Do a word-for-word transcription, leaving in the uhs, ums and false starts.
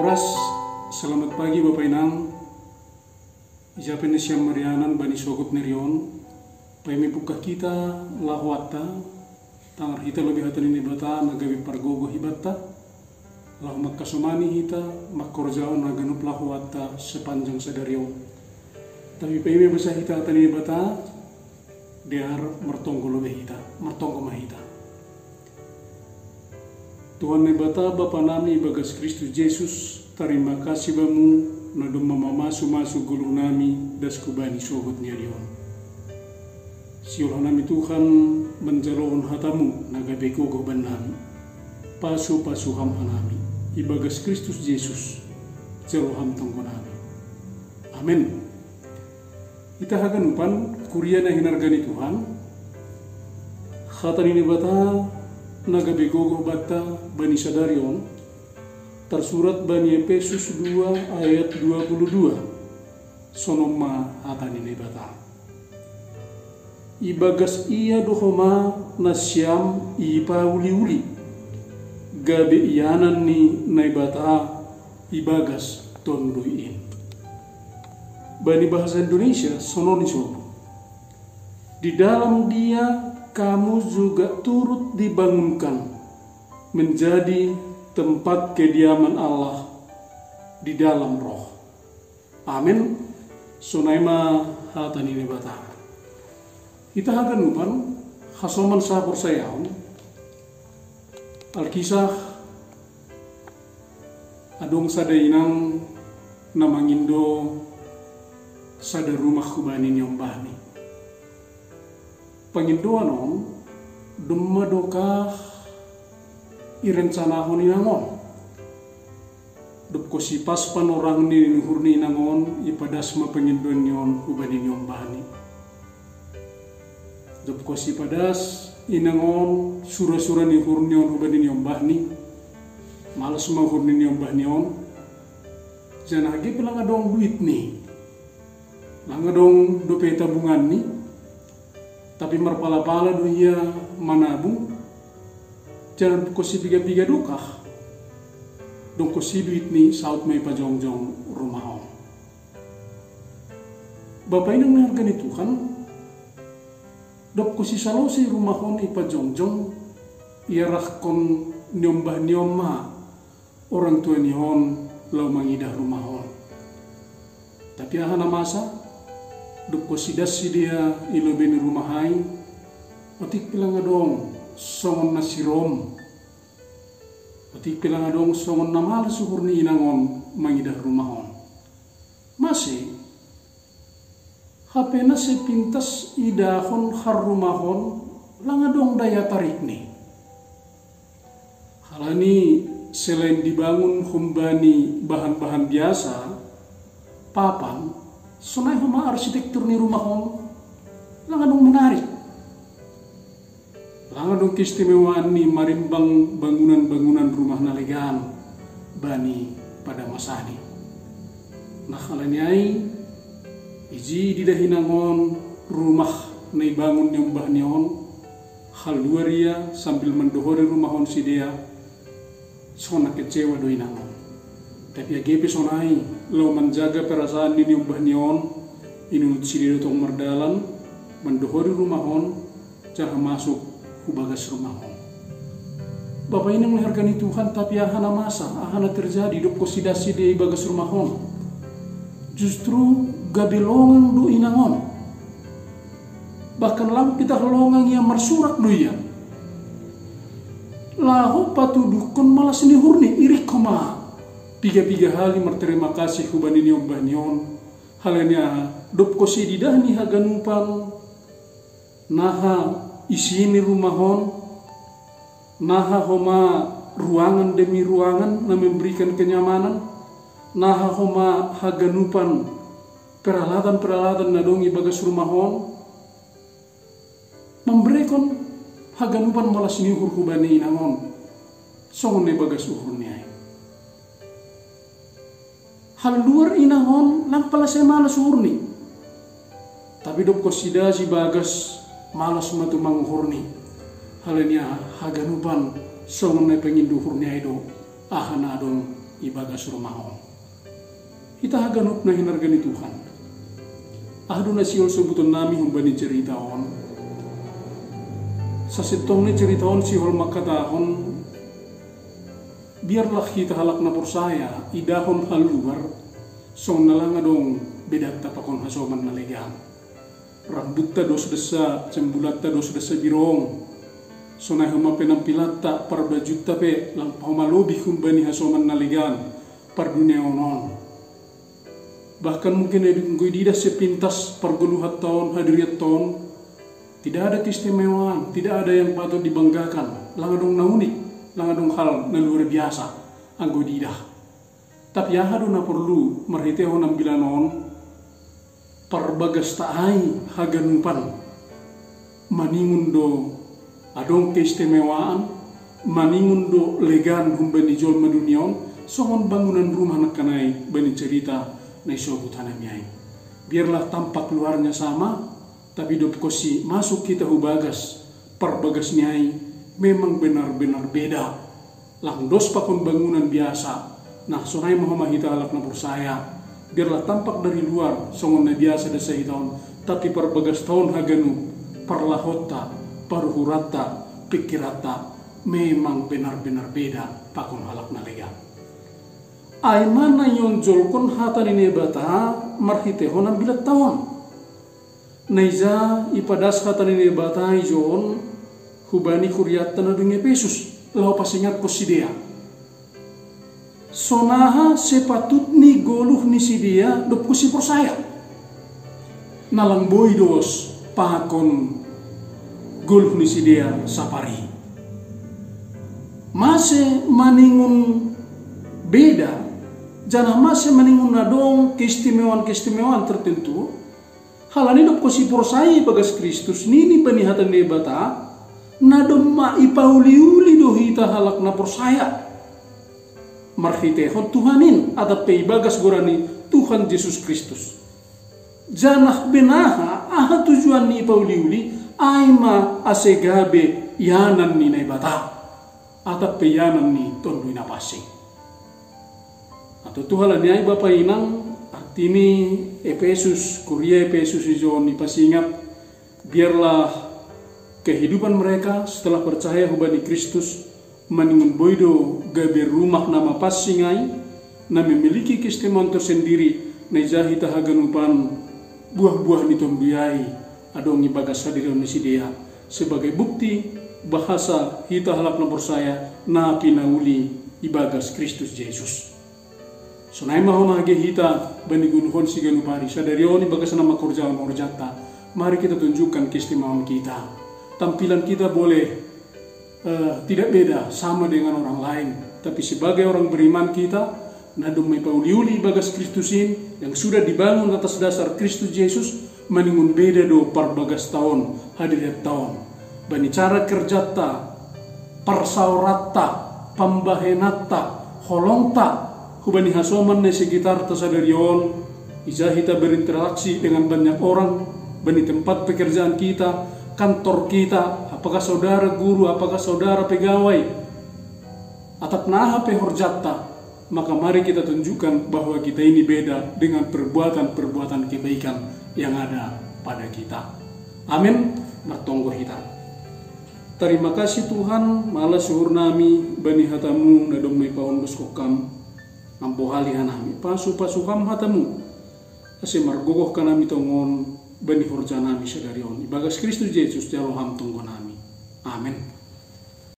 Horas, selamat pagi Bapa Inang. Ija pe na siam marianan bani sogot ni ari on, paima ibuka hita laho atta, tangar hita lobi hata ni Naibata na gabe pargogoh ibanta, laho mangkasomani hita mangkorjahon haganup laho atta sepanjang sadari on. Tapi paima ibasa hita hata ni Naibata, dear martonggo lobi hita, martonggo ma hita. Tuhan Naibata, Bapa nami ibagas Kristus Jesus, tarima kasih Bamu, na domma mamasu-masu goluh nami das hubani sogot ni ari on. Sihol hanami Tuhan manjalohon hataMu na gabe gogoh bannami. Pasu-pasu Ham hanami, ibagas Kristus Jesus, jalo Ham tonggo nami. Amen. Hita haganupan, kuria na hinarga ni Tuhan, hata ni Naibata na gabe gogoh banta bani sadari on, tarsurat bani Epesus dua ayat dua puluh dua. Sonon ma hata ni Naibata. Ibagas Ia do homa nasiam ipauli-uli, gabe ianan ni Naibata ibagas Tonduy in. Bani bahasa Indonesia sonon i sobu. Di dalam Dia kamu juga turut dibangunkan menjadi tempat kediaman Allah di dalam Roh. Amen. Sonai ma hata ni Naibata. Hita haganupan, hasoman saporsayaon, Alkisah, adong sada inang na mangindo sada rumah hubani ni ombahni. Pangindoan on domma dokah irencanahon inang on. Dob kosi pas panorang ni uhur ni inang on, ipadas ma pangindoan ni on hubani ni ombahni. Dob kosi padas inang on sura-sura ni uhur ni on hubani ni ombahni, malas ma uhur ni ombahni on. Janah age pe langa dong duit ni, langa dong dope tabungan ni, tapi marpala-pala do ia manabung. Janah dob kosi piga-piga dokah, dong kosi duit ni, saut ma ipajongjong rumah on. Bapa inang na hinarga ni Tuhan, dob kosi salosei rumah on ipajongjong, iarahkon ni ombahni on ma orang tua ni on laho mangidah rumah on. Tapi aha na masa, dob kosi das sidea i lobei ni rumah ai, otik pe langa dong songon na sirom, otik pe langa dong songon na malas uhur ni inang on mangidah rumah on. Mase, hape na sepintas idahon harumahon, langa dong daya tarik ni. Halani selain dibangun humbani bahan-bahan biasa, papan, sonai homa arsitektur ni rumah on langa dong menarik. Langa dong keistimewaan ni marimbang bangunan-bangunan rumah na legan bani pada masani. Nah, halani ai, iji didah inang on rumah na ibangun ni ombahni on, haluar ia sambil mandohori rumah on sidea, songon na kecewa do inang on. Tapi age pe sonai, laho manjaga perasaan ni ombahni on, inunut sidea do tong mardalan mandohori rumah on, janah masuk hu bagas rumah on. Bapa inang na hinarga ni Tuhan, tapi aha na masa, aha na terjadi dob kosi das sidea i bagas rumah on? Justru gabe longang do inang on. Bahkan lang pitah longang ia, marsurak do ia. Laho patuduhkon malas ni uhur ni, irik homa piga-piga hali marterima kasih hubani ni ombahni on. Halani aha, dob kosi didah ni haganupan, naha isi ni rumah on, naha homa ruangan demi ruangan na memberikan kenyamanan, naha homa haganupan peralatan-peralatan na dong i bagas rumah on, mamberekon haganupan malas ni uhur hubani inang on, songon na i bagas uhur ni ai. Haluar inang on lang pala sai malas uhur ni. Tapi dob kosi das i bagas, malas ma tumang uhur ni. Halani aha, haganupan songon na ipangindo uhur ni ai do aha na adong ibagas rumah on. Hita haganup na hinarga ni Tuhan. Aha do na sihol sobuton nami humbani cerita on? Sasintongni cerita on sihol mangkatahon, biarlah hita halak na porsaya idahon haluar songon na lang adong bedanta pakon hasoman na legan. Rambutta dos dessa, cembulatta dos dessa birong. Sonai homa penampilatta, parbajutta pe lang pahoma lobih humbani hasoman na legan parduniaon on. Bahkan mungkin enggo ididah sepintas pargoluhatta on, hadiriatta on, tidak ada keistimewaan, tidak ada yang patut dibanggakan, lang adong na unik, lang adong hal na luar biasa anggo ididah. Tapi aha do na porlu marhitehon ambilan on? Parbagasta ai haganupan maningon do adong keistimewaan, maningon do legan humbani jolma dunia on, songon bangunan rumah nangkanai bani cerita na isobut hanami ai. Biarlah tampak luarnya sama, tapi dob konsi masuk hita hu bagas, parbagasni ai memang benar-benar beda. Lang dos pakon bangunan biasa. Nah, sonai ma homa hita halak na porsaya. Biarlah tampak dari luar songon na biasa dessa hita on, tapi parbagasta on haganup, parlahotta, paruhuratta, pikiratta memang benar-benar beda pakon halak na legan. Ai ma na ionjolkon hata ni Naibata marhitehon ambilatta on. Na ija ipadas hata ni Naibata ijon hubani huriatta na dung Epesus, laho pasingatkon sidea. Sonaha sepatutni goluh ni sidea dob konsi porsaya? Na lang boi dos pakon goluh ni sidea sapari. Mase maningon beda, janah mase maningon na adong keistimewaan-keistimewaan tertentu? Halani dob konsi porsaya ibagas Kristus, nini bani hata ni Naibata, na domma ipauli-uli do hita halak na porsaya marhitehon Tuhan in, atap pe ibagas goran ni Tuhan Jesus Kristus. Janah benaha, aha tujuan ni ipauli-uli? Ai ma ase gabe ianan ni Naibata, atap pe ianan ni Tonduy Napansing. Atau Tuhan ni ai bapa inang, artini Epesus, kuria Epesus ijon ipasingat, biarlah kehidupan mereka setelah percaya hubani Kristus maningon boi do gabe rumah na mapansing ai, na memiliki keistimewaan tersendiri, na ija hita haganupan buah-buah ni Tonduy ai adong ibagas hadirion ni sidea, sebagai bukti bahasa hita halak na porsaya na pinauli ibagas Kristus Jesus. Sonai ma homa age hita bani goluhon siganup ari, sadari on ibagas na mangkorjahon horjanta, mari kita tunjukkan keistimewaan kita. Tampilan kita boleh eh, tidak beda sama dengan orang lain, tapi sebagai orang beriman kita na domma ipauli-uli ibagas Kristus in, yang sudah dibangun atas dasar Kristus Jesus, maningon beda do parbagasta on, hadiriatta on. Bani cara kerjatta, parsaoranta, pambahenanta, holongta hubani hasoman na i sekitarta sadari on, ija hita berinteraksi dengan banyak orang, bani tempat pekerjaan kita, kantor kita, apakah saudara guru, apakah saudara pegawai, atap na aha pe horjanta, maka mari kita tunjukkan bahwa kita ini beda dengan perbuatan-perbuatan kebaikan yang ada pada kita. Amin. Martonggo hita. Tarima kasih Tuhan, malas uhur nami bani hata-Mu na domma ipaondoskon Kam. Ambohali hanami, pasu-pasu Ham hata-Mu, ase margogoh hanami tongon bani horja nami sadari on. Ibagas Kristus Jesus jalo Ham tonggo nami. Amin.